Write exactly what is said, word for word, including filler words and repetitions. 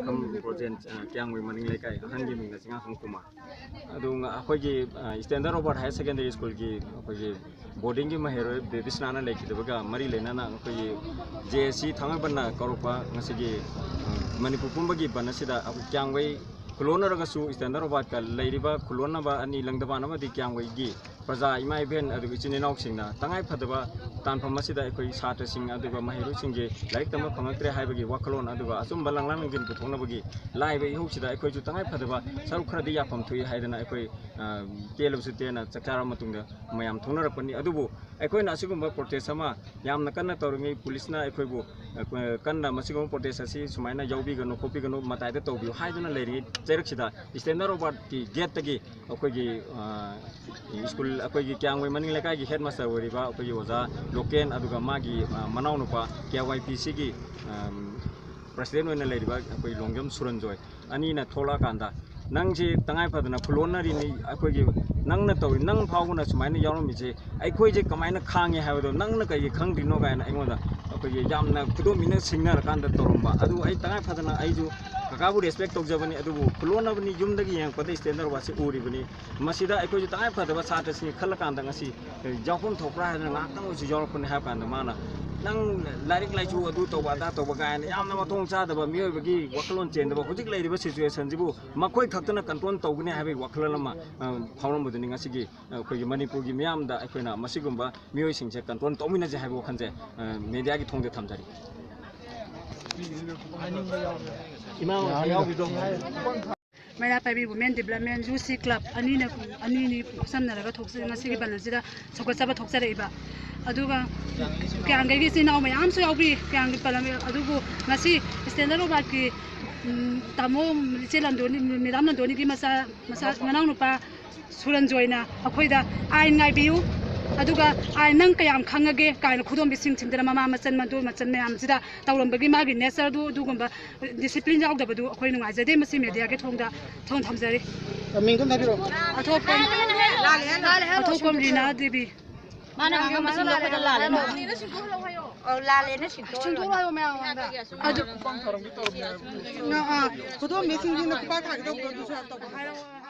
ꯆꯤꯡꯉꯥꯈꯝ ꯕ꯭ꯔꯣꯖꯦꯟ, ꯑ, ꯀꯤꯌꯥꯝꯒꯩ ꯃꯅꯤꯡ ꯂꯩꯀꯥꯏ, ꯑꯍꯟꯒꯤ ꯃꯤꯡꯅ ꯆꯤꯡꯉꯥꯈꯝ ꯀꯨꯃꯥꯔ꯫ ꯑꯗꯨ ꯉ-, ꯑꯩꯈꯣꯏꯒꯤ, ꯑ, ꯏꯁꯇꯦꯟꯗꯔ ꯔꯣꯕꯥꯔꯠ ꯍꯥꯌꯔ ꯁꯦꯀꯦꯟꯗꯔꯤ ꯁ꯭ꯀꯨꯜꯒꯤ ꯑꯩꯈꯣꯏꯒꯤ ꯕꯣꯔꯗꯤꯡꯒꯤ ꯃꯍꯩꯔꯣꯏ ꯕꯦꯕꯤꯁꯅꯥꯅ ꯂꯩꯈꯤꯗꯕꯒ ꯃꯔꯤ ꯂꯩꯅꯅ ꯑꯩꯈꯣꯏꯒꯤ ꯖꯦ ꯑꯦ ꯁꯤ ꯊꯥꯡꯃꯩꯕꯟꯅ ꯀꯧꯔꯛꯄ ꯉꯁꯤꯒꯤ, ꯑ, ꯃꯅꯤꯄꯨꯔ ꯄꯨꯝꯕꯒꯤ ꯕꯟ ꯑꯁꯤꯗ ꯑꯩꯈꯣꯏ ꯀꯤꯌꯥꯝꯒꯩ ꯈꯨꯜꯂꯣꯟꯅꯔꯒꯁꯨ ꯏꯁꯇꯦꯟꯗꯔ ꯔꯣꯕꯥꯔꯠꯀ ꯂꯩꯔꯤꯕ ꯈꯨꯜꯂꯣꯟꯅꯕ ꯑꯅꯤ, ꯂꯪꯗꯕꯥꯟ ꯑꯃꯗꯤ ꯀꯤꯌꯥꯝꯒꯩꯒꯤ ꯄ꯭ꯔꯖꯥ ꯏꯃꯥ ꯏꯕꯦꯟ ꯑꯗꯨꯒ ꯏꯆꯤꯟ ꯏꯅꯥꯎꯁꯤꯡꯅ ꯇꯉꯥꯏ ꯐꯗꯕ ꯇꯥꯟꯐꯝ ꯑꯁꯤꯗ ꯑꯩꯈꯣꯏ ꯁꯥꯇ꯭ꯔꯁꯤꯡ ꯑꯗꯨꯒ ꯃꯍꯩꯔꯣꯏꯁꯤꯡꯒꯤ ꯂꯥꯏꯔꯤꯛ ꯇꯝꯕ ꯐꯪꯉꯛꯇ꯭ꯔꯦ ꯍꯥꯏꯕꯒꯤ ꯋꯥꯈꯜꯂꯣꯟ ꯑꯗꯨꯒ ꯑꯆꯨꯝꯕ ꯂꯥꯡꯂꯥꯡ ꯂꯝꯖꯤꯡ ꯄꯨꯊꯣꯛꯅꯕꯒꯤ ꯂꯥꯛꯏꯕ ꯏꯍꯧꯁꯤꯗ ꯑꯩꯈꯣꯏꯁꯨ ꯇꯉꯥꯏ ꯐꯗꯕ ꯁꯔꯨꯛ ꯈꯔꯗꯤ ꯌꯥꯐꯝ ꯊꯣꯛꯏ ꯍꯥꯏꯗꯅ ꯑꯩꯈꯣꯏ, ꯑ, ꯇꯦꯜꯂꯕꯁꯨ ꯇꯦꯟꯅ ꯆꯥꯛ ꯆꯥꯔꯕ ꯃꯇꯨꯡꯗ ꯃꯌꯥꯝ ꯊꯣꯛꯅꯔꯛꯄꯅꯤ꯫ ꯑꯗꯨꯕꯨ ꯑꯩꯈꯣꯏꯅ ꯑꯁꯤꯒꯨꯝꯕ ꯄ꯭ꯔꯣꯇꯦꯁ ꯑꯃ ꯌꯥꯝꯅ ꯀꯟꯅ ꯇꯧꯔꯤꯉꯩ ꯄꯨꯂꯤꯁꯅ ꯑꯩꯈꯣꯏꯕꯨ, ꯑ, ꯀꯟꯅ ꯃꯁꯤꯒꯨꯝꯕ ꯄ꯭ꯔꯣꯇꯦꯁ ꯑꯁꯤ ꯁꯨꯃꯥꯏꯅ ꯌꯥꯎꯕꯤꯒꯅꯨ ꯈꯣꯠꯄꯤꯒꯅꯨ, ꯃꯇꯥꯏꯗ ꯇꯧꯕꯤꯌꯨ ꯍꯥꯏꯗꯨꯅ ꯂꯩꯔꯤꯉꯩ ꯆꯩꯔꯛꯁꯤꯗ ꯏꯁꯇꯦꯟꯗꯔ ꯔꯣꯕꯥꯔꯠꯀꯤ ꯒꯦꯠꯇꯒꯤ ꯑꯩꯈꯣꯏꯒꯤ, ꯑ, ꯁ꯭ꯀꯨꯜ, ꯑꯩꯈꯣꯏꯒꯤ ꯀꯤꯌꯥꯝꯒꯩ ꯃꯅꯤꯡ ꯂꯩꯀꯥꯏꯒꯤ ꯍꯦꯗ ꯃꯥꯁꯇꯔ ꯑꯣꯏꯔꯤꯕ ꯑꯩꯈꯣꯏꯒꯤ ꯑꯣꯖꯥ ꯂꯣꯀꯦꯟ, ꯑꯗꯨꯒ ꯃꯥꯒꯤ, ꯑ, ꯃꯅꯥꯎꯅꯨꯄꯥ ꯀꯦ ꯋꯥꯏ ꯄꯤ ꯁꯤꯒꯤ, ꯑꯝ, ꯄ꯭ꯔꯁꯤꯗꯦꯟ ꯑꯣꯏꯅ ꯂꯩꯔꯤꯕ ꯑꯩꯈꯣꯏ ꯂꯣꯡꯖꯝ ꯁꯨꯔꯟꯖꯣꯏ ꯑꯅꯤꯅ ꯊꯣꯛꯂꯛꯑꯀꯥꯟꯗ, "ꯅꯪꯁꯦ ꯇꯉꯥꯏ ꯐꯗꯅ ꯈꯨꯂꯣꯟꯅꯔꯤꯅꯤ, ꯑꯩꯈꯣꯏꯒꯤ ꯅꯪꯅ ꯇꯧꯔꯤ, ꯅꯪ ꯐꯥꯎꯕꯅ ꯁꯨꯃꯥꯏꯅ ꯌꯥꯎꯔꯝꯃꯤꯁꯦ ꯑꯩꯈꯣꯏꯁꯦ ꯀꯃꯥꯏꯅ ꯈꯥꯡꯉꯦ ꯍꯥꯏꯕꯗꯣ ꯅꯪꯅ ꯀꯩꯒꯤ ꯈꯪꯗ꯭ꯔꯤꯅꯣ?" ꯀꯥꯏꯅ ꯑꯩꯉꯣꯟꯗ ꯑꯩꯈꯣꯏꯒꯤ ꯌꯥꯝꯅ ꯈꯨꯗꯣꯝꯕꯤꯅ ꯁꯤꯡꯅꯔꯀꯥꯟꯗ ꯇꯧꯔꯝꯕ꯫ ꯑꯗꯨ ꯑꯩ ꯇꯉꯥꯏ ꯐꯗꯅ, ꯑꯩꯁꯨ ꯀꯀꯥꯕꯨ ꯔꯦꯁꯄꯦꯛ ꯇꯧꯖꯕꯅꯤ, ꯑꯗꯨꯕꯨ ꯈꯨꯂꯣꯟꯅꯕꯅꯤ, ꯌꯨꯝꯗꯒꯤ ꯌꯦꯡꯉꯛꯄꯗ ꯏꯁꯇꯦꯟꯗꯔ ꯋꯥꯠꯁꯦ ꯎꯔꯤꯕꯅꯤ꯫ ꯃꯁꯤꯗ ꯑꯩꯈꯣꯏꯁꯨ ꯇꯉꯥꯏ ꯐꯗꯕ ꯁꯥꯇ꯭ꯔꯁꯤꯡ ꯈꯜꯂꯀꯥꯟꯗ ꯉꯁꯤ ꯌꯥꯎꯐꯝ ꯊꯣꯛꯄ꯭ꯔꯥ ꯍꯥꯏꯗꯅ ꯉꯥꯏꯍꯥꯛꯇꯪ ꯑꯣꯏꯁꯨ ꯌꯥꯎꯔꯛꯄꯅꯤ ꯍꯥꯏꯕ ꯀꯥꯟꯗ, ꯃꯥꯅ "ꯅꯪ ꯂꯥꯏꯔꯤꯛ ꯂꯥꯏꯁꯨ ꯑꯗꯨ ꯇꯧꯕ ꯑꯗꯥ ꯇꯧꯕ" ꯀꯥꯏꯅ ꯌꯥꯝꯅ ꯃꯊꯣꯡ ꯆꯥꯗꯕ ꯃꯤꯑꯣꯏꯕꯒꯤ ꯋꯥꯈꯜꯂꯣꯟ ꯆꯦꯟꯗꯕ ꯍꯧꯖꯤꯛ ꯂꯩꯔꯤꯕ ꯁꯤꯆꯨꯋꯦꯁꯟꯁꯤꯕꯨ ꯃꯈꯣꯏ ꯈꯛꯇꯅ ꯀꯟꯇ꯭ꯔꯣꯜ ꯇꯧꯒꯅꯤ ꯍꯥꯏꯕꯒꯤ ꯋꯥꯈꯜꯂꯣꯟ ꯑꯃ, ꯑ, ꯐꯥꯎꯔꯝꯕꯗꯨꯅꯤ꯫ ꯉꯁꯤꯒꯤ ꯑꯩꯈꯣꯏꯒꯤ ꯃꯅꯤꯄꯨꯔꯒꯤ ꯃꯤꯌꯥꯝꯗ ꯑꯩꯈꯣꯏꯅ ꯃꯁꯤꯒꯨꯝꯕ ꯃꯤꯑꯣꯏꯁꯤꯡꯁꯦ ꯀꯟꯇ꯭ꯔꯣꯜ ꯇꯧꯃꯤꯟꯅꯁꯦ ꯍꯥꯏꯕ ꯋꯥꯈꯜꯁꯦ, ꯑ, ꯃꯦꯗꯤꯌꯥꯒꯤ ꯊꯣꯡꯗ ꯊꯝꯖꯔꯤ꯫ ꯏꯃꯥ ꯌꯥꯎꯕꯤꯗꯣ꯫ ꯃꯩꯔꯥ ꯄꯥꯏꯕꯤ ꯋꯨꯃꯦꯟ ꯗꯤꯕ꯭ꯂꯞꯃꯦꯟ ꯌꯨ ꯁꯤ ꯀ꯭ꯂꯕ ꯑꯅꯤꯅ, ꯑꯅꯤꯅꯤ ꯈꯨꯠꯁꯝꯅꯔꯒ ꯊꯣꯛꯆ-, ꯉꯁꯤꯒꯤ ꯕꯟ ꯑꯁꯤꯗ ꯁꯧꯒꯠꯆꯕ ꯊꯣꯛꯆꯔꯛꯏꯕ꯫ ꯑꯗꯨꯒ ꯀꯌꯥꯝꯒꯩꯒꯤ ꯏꯆꯤꯜ ꯏꯅꯥꯎ ꯃꯌꯥꯝꯁꯨ ꯌꯥꯎꯕꯤ, ꯀꯌꯥꯝꯒꯤ ꯄꯜꯂꯝꯃꯤ꯫ ꯑꯗꯨꯕꯨ ꯉꯁꯤ ꯏꯁꯇꯦꯟꯗꯔ ꯔꯣꯕꯥꯔꯠꯀꯤ, ꯎꯝ, ꯇꯥꯃꯣ, ꯏꯆꯦ ꯂꯟꯗꯣꯅꯤ, ꯃꯦꯗꯥꯝ ꯂꯟꯗꯣꯅꯤꯒꯤ ꯃꯆꯥ, ꯃꯆꯥ, ꯃꯅꯥꯎꯅꯨꯄꯥ ꯁꯨꯔꯟꯖꯣꯏꯅ ꯑꯩꯈꯣꯏꯗ "ꯑꯥꯏꯟ ꯉꯥꯏꯕꯤꯌꯨ", ꯑꯗꯨꯒ "ꯑꯥꯏꯟ ꯅꯪ ꯀꯌꯥꯝ ꯈꯪꯉꯒꯦ?" ꯀꯥꯏꯅ ꯈꯨꯗꯣꯝꯕꯤ ꯁꯤꯡ ꯊꯤꯟꯗꯅ ꯃꯃꯥ ꯃꯆꯟ, ꯃꯗꯨ ꯃꯆꯟ ꯃꯌꯥꯝꯁꯤꯗ ꯇꯧꯔꯝꯕꯒꯤ ꯃꯥꯒꯤ ꯅꯦꯆꯔꯗꯨ, ꯑꯗꯨꯒꯨꯝꯕ ꯗꯤꯁꯤꯄ꯭ꯂꯤꯟ ꯌꯥꯎꯗꯕꯗꯨ ꯑꯩꯈꯣꯏ ꯅꯨꯡꯉꯥꯏꯖꯗꯦ꯫ ꯃꯁꯤ ꯃꯦꯗꯤꯌꯥꯒꯤ ꯊꯣꯡꯗ ꯊꯣꯡ ꯊꯝꯖꯔꯤ꯫ ꯃꯤꯡꯗꯣ ꯑꯝꯇ ꯍꯥꯏꯕꯤꯔꯛꯑꯣ꯫ ꯑꯊꯣꯛꯄꯝ, ꯑꯊꯣꯛꯄꯝ ꯔꯤꯅꯥ ꯗꯦꯕꯤ꯫ ꯃꯥꯅ ꯉꯥꯡꯕ ꯃꯁꯤꯡꯗꯣ ꯑꯩꯈꯣꯏꯗ ꯂꯥꯜꯂꯦ꯫ ꯑꯧ, ꯂꯥꯜꯂꯦꯅ ꯁꯤꯟꯇꯣꯛꯑ ꯂꯣꯏꯔꯦ꯫ ꯁꯤꯟꯇꯣꯛꯑꯣ ꯍꯥꯏꯕ ꯃꯌꯥꯝ ꯃꯃꯥꯡꯗ꯫ ꯑꯗꯨ ꯈꯨꯄꯥꯡ ꯊꯥꯔꯝꯒꯦ ꯇꯧꯔꯝꯃꯦ ꯍꯥꯏꯕ꯫ ꯑꯥ, ꯑꯥ, ꯈꯨꯗꯣꯝꯕꯤꯁꯤꯡꯁꯤꯅ ꯈꯨꯄꯥꯛ ꯊꯥꯒꯦ ꯇꯧꯕꯗꯣ ꯑꯗꯨꯁꯨ ꯌꯥꯝ ꯇꯧꯕ ꯍꯥꯏꯔꯛꯑꯣ꯫